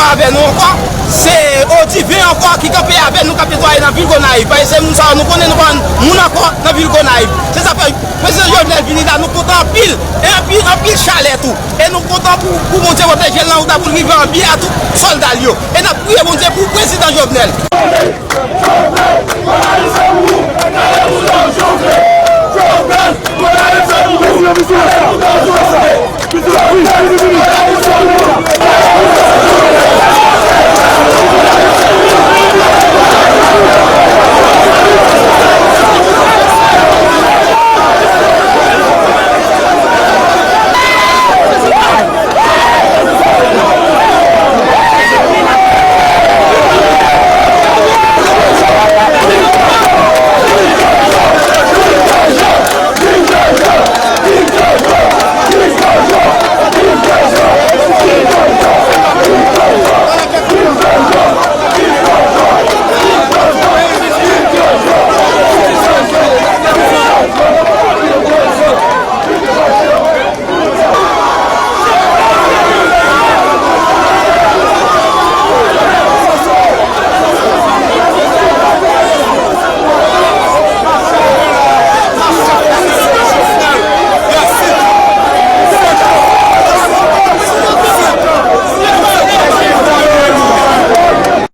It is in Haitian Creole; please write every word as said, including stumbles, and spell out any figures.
Avè nou ankò, se Odiven ankò ki kanpe avè nou, k ap netwaye nan vil Gonayiv. Paske se moun sa yo nou konnen, nou pa moun ankò nan vil Gonayiv. Se sa fè Prezidan Jovenel vini la, nou kontan anpil. E anpil, anpil chalè tou. E nou kontan pou, pou Bondye pwoteje l nan wout la, pou l rive an byen a tout sòlda l yo. E n ap priye Bondye pou Prezidan Jovenel.